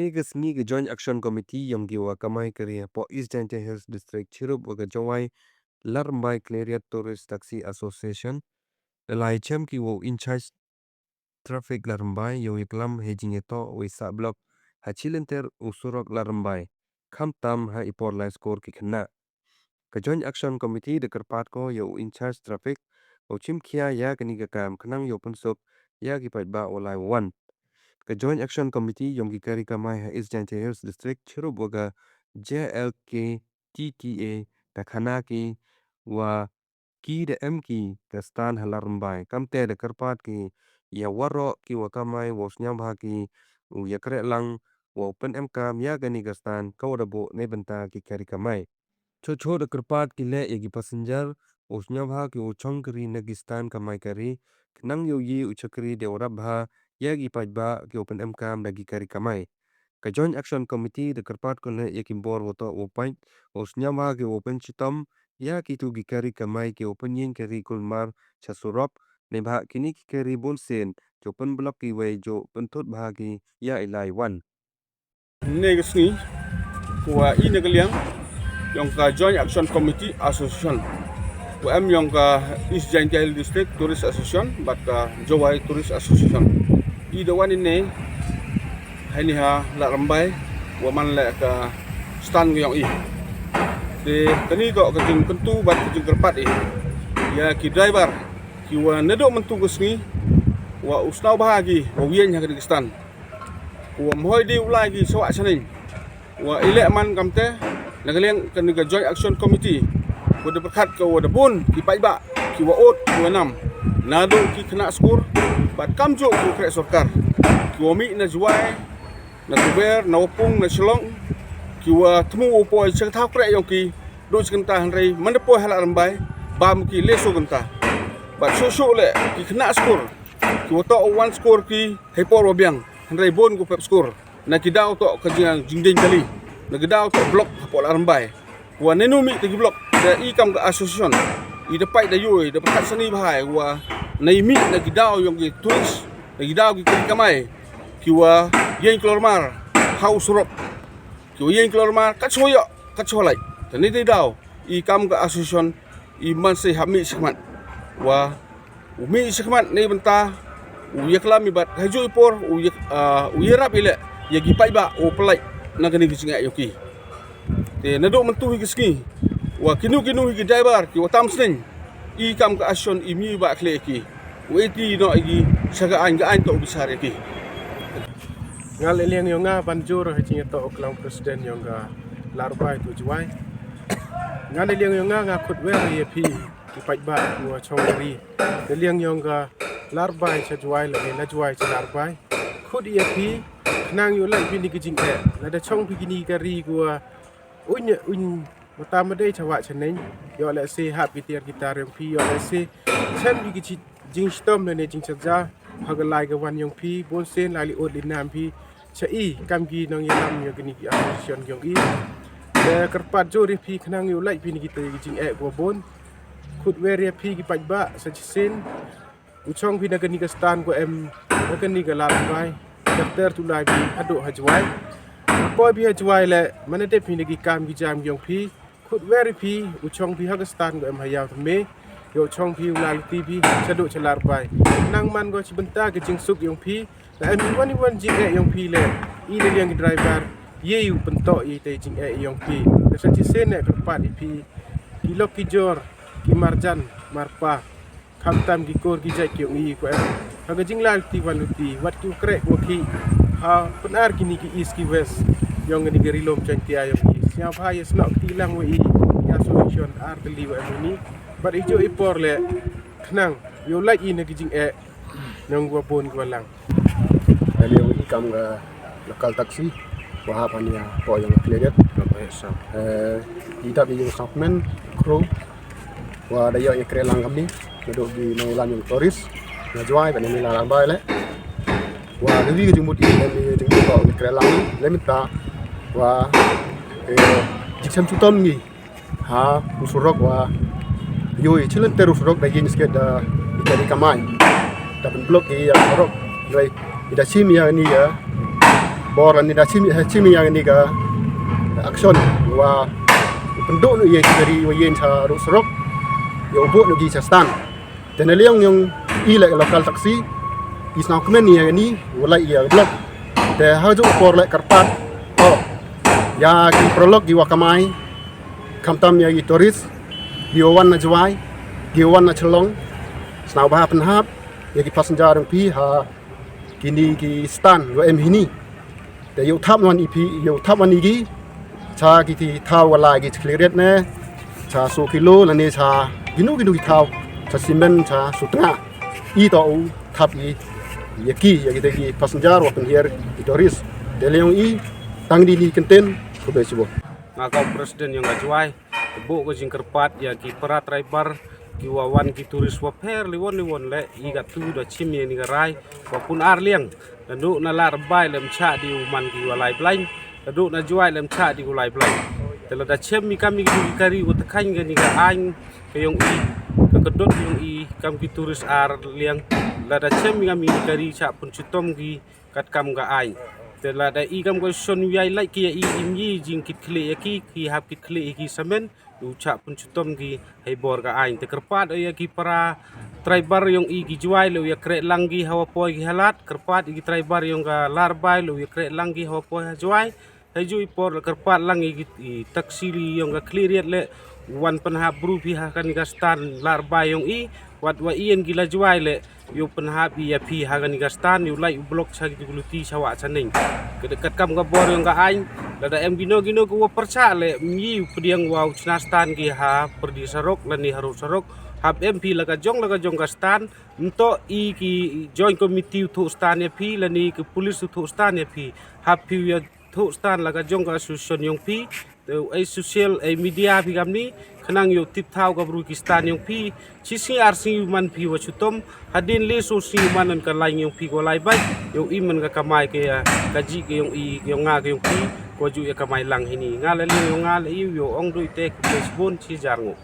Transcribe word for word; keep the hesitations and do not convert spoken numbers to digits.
Ka sngi ka Joint Action Committee yong ki wa kamai kari hapoh East Jaintia Hills District chirup wa ka Jowai Ladrymbai Khliehriat Tourist Taxi Association da la ïachem ki wa u in-charge traffic Ladrymbai yow ïaklam ha i jingïatoh wa i sah block ha chilynter u surok Ladrymbai, khamtam ha i por lai skur ki khynnah. Ka Joint Action Committee da kyrpad ko ïa u in-charge traffic wow chimkhia ïa kani ka kam khnang yow pynsuk ïa ki paidbah wa lai wa wan. Ka Joint Action Committee yong ki kari kamai ha East Jaintia Hills District chirup wa ka J L K T T A da khana ki wa ki da em ki ka stand ha Ladrymbai, kamte da kyrpad ki ïa waroh ki wa kamai wow sñiawbha ki u ïakreh lang wow pynemkam ïa kani ka stand ka wa da buh neibynta ki kari kamai. Choh choh da kyrpad ki leh ïa ki passenger wow sñiawbha ki u chong kari na ki stand kamai kari khnang yow ïoh u chakri dei wa rap bha ïa ki paidbah ki u pynemkam da ki kari kamai. Ka Joint Action Committee da kyrpad ko leh ïa ki bor wa toh wa pait wow sñiawbha ki u pynshitom ïa kitu ki kari kamai ki u pynïeng kari kulmar cha surok, neibhah kini ki kari bun sien ki u pynblock kiwei, ki u pynthut bha ki ïa i lai wan. Hynne ka sngi, ka wa i na ka liang yong ka Joint Action Committee Association, wa em yong ka East Jaintia Hills District Tourist Association bad ka Jowai Tourist Association, i da wan hynne ha ini ha Ladrymbai wa man leh ka stand ka yong i. Te kani toh ka jingkyntu bad ka jingkyrpad i ïa ki driver ki wa naduh myntu ka sngi wa u sñiawbha ki wow ïeng ha kani ka stand. Wa mhoi dei u lai ki sawah chaneng wa i leh man kamte na ka liang kani ka Joint Action Committee wa da pyrkhat ka wa da bun ki paidbah ki wa ud ki wa nam, naduh ki khynnah skur bad kamjuh ki wa kreh sorkar, ki wa mih na Jowai, na Tuber, na Wapung, na Shillong, ki wa thmu u poi cha ka thaw kreh yong ki duh chi kynta, hynrei man da poi ha Ladrymbai bam ki le soo kynta. Bad shuh shuh leh ki khynnah skur ki wa toh u wan skur ki ha i por wa biang, hynrei bun ki u pep skur. Na ki daw toh ka jing, jingdeng kali, na ki daw toh block hapoh Ladrymbai. Wa nainu mih ta ki block, da i kam ka association i da pait da ïoh i da pyrkhat sani bha i wa nai mih na ki daw yong ki tourist, na ki daw ki kari kamai ki wa ïeng klormar ha u surok, ki wa ïeng klormar kat shuwa ïoh kat shuwa lait. Te niti daw i kam ka association i man sa hap mih shakhmat, wa u mih shakhmat neibynta u ïaklam i bad ha juh i por u ïa, ah, u ïarap i leh ïa ki paidbah u pynlait na kani ka jingeh yong ki. Te naduh myntu hi ka sngi wa kino kino hi ki driver ki wa tam sneng, i kam ka association i mih i bah khleh ïa ki, u iti noh ïa ki sha ka aiñ, ka aiñ toh u bishar ïa ki. Nga leh liang yong nga Banjur ha jingïatoh u klam president yong ka Ladrymbai to Jowai. Nga leh liang yong nga, nga khut wer ïa phi ki paidbah ki wa chong kari na liang yong ka Ladrymbai cha Jowai lane na Jowai cha Ladrymbai. Khut ïa phi khnang yow lait phi ni ki jingeh, lada chong phi kini ki kari ki wa uiñ uiñ mata madei cha wah chaneng, yow leh se hap ki tiar ki tar yong phi, yow leh se chem phi ki chi-, jingshitom lane jingchaja ha ka lai ka wan yong phi, bun sien lai li ud li nam phi cha i kam ki nongïalam yong kini ki association yong i. Te kyrpad jur ïa phi khnang yow lait phi ni kita ki jingeh ki wa bun. Khut wer ïa phi ki paidbah sa chisien. U chong phi na kani ka stand ko em na kani ka Ladrymbai, ter ter tu lai phi haduh ha Jowai. Poi phi ha Jowai leh man da dep phi na ki kam ki jam yong phi, khut wer ïa phi, u chong phi ha ka stand ko em ha Ïaw Thymme, yow chong phi u lai luti phi shaduh cha Ladrymbai. Nang man ko chi bynta ka jingsuk yong phi, la em i wan i wan jingeh yong phi leh i na liang ki driver ïa u pyntoh ïa i te jingeh yong phi. Te sa chisien ne kyrpad ïa phi ki lok ki jor, ki marjan marpa, khamtam ki kur ki jait ki yong i ko em ha ka jinglai luti wan luti, wat ki u kreh wa ki ha pynar kini ki east ki west yong kani ka ri lum Jaintia yong i. Sñiawbha ïa snoh kti lang wa i ki association ar tylli wa em ini. Bad i juh i por leh khnang yow lait i na ki jingeh nong wa bun ki wa lang. Dei liang i kam ka local taxi wa hap hania po yong Khliehriat. Eh, i dap i yong Southman crew wa da ïoh ïa kreh lang kamni naduh ki nongïalam yong tourist na Jowai bad na Ladrymbai leh. Wa da wi ka jingmut i leh, i jingmut ko ïa kreh lang leh mynta wa, eh, jingchem chutom ngi ha u surok wa ïoh i chilynter u surok da ïeng skhet da i kari kamai. Da pynblock ïa u surok. Dei i da chim ïa ni ïa Bor lane da chim, chim ïa kane ka action wa pynduh noh ïa ki kari wa ïeng sha ruh surok, ïa u buh noh ki sha stand. Te na liang yong i leh local taxi, i sngewkmen ïa kane, wa leh ïa block. Te ha juh por leh kyrpad, oh, ïa ki paralok ki wa kamai, khamtam ïa ki tourist, ki wa wan na Jowai, ki wa wan na Shillong, sngewbha pynhap ïa ki passenger yong phi ha kini ki stand wa em hini. Te ïoh thap wan i phi, ïoh thap wan i ki, cha ki ti thaw wa lai ki chkli riat ne, cha so kilo lane cha kino kino ki thaw, cha simen, cha sutnga. I to u thap i ïa ki, ïa ki te ki passenger wa pynhiar ki tourist. Te liang i, tang di ni kenten, khublei shibun. Nga ka president yong ka Jowai, buh ka jingkyrpad ïa ki para tribal, ki wa wan ki tourist wa pher liwon liwon leh, i ka tu da chim ïa ni ka rai, wa pun ar liang, naduh na Larbai lem chah di u man ki wa lai blain, naduh na Jowai lem chah di u lai blain. Te lada chem i kam i ki kari wa tkhang ka ni ka ain, ka yong i, ka kdot yong i, kam ki tourist ar liang, lada chem i kam i kari chah pun chutom ki, kat kam ka ain. Te lada i kam ka shon ïai leh ki ïa i im i jingkit khlieh ïa ki, ki hap kit khlieh ïa ki samen, u chah pun chutom ki hei bor ka ain. Te kyrpad ïa ki para tribal yong i ki Jowai leh u ïa kreh lang ki hawa poi ki halat, kyrpad ïa ki tribal yong ka Larbai leh u ïa kreh lang ki hawa poi ha Jowai. Hei ju i por leh kyrpad lang i, i taxi li yong ka khlieh riat leh, wan pynhap bru phi ha kani ka stand Larbai yong i, wat wa i en ki la Jowai leh, ïoh pynhap i ïa phi ha kani ka stand, ïoh leh u block cha ki tu kuluti cha wa cha ning. Ka dei kat kam ka bor yong ka ain, lada em kino kino ka wa pyrchah leh, mi u pdiang wa u chna stand ki ha pyrdi surok, lane ha ruh surok, hap em phi la ka jong la ka jong ka stand, nto i ki joint committee u thuh stand ïa phi, lane ki police u thuh stand ïa phi, hap phi u ïa thuh stand la ka jong ka association yong phi, te u ai social, ai media phi kamni, khnang ïoh tip thaw ka bru ki stand yong phi, chi sngi ar sngi u man phi wa chutom, hadien le so sngi u man ka lain yong phi ko lai bai, ïoh i man ka kamai ke, ka ji ke yong i, yong nga ke yong phi, ko ju ïa kamai lang hini. Nga la liang yong nga la i, ïoh ong doi te ku pes bon chi jar ngo.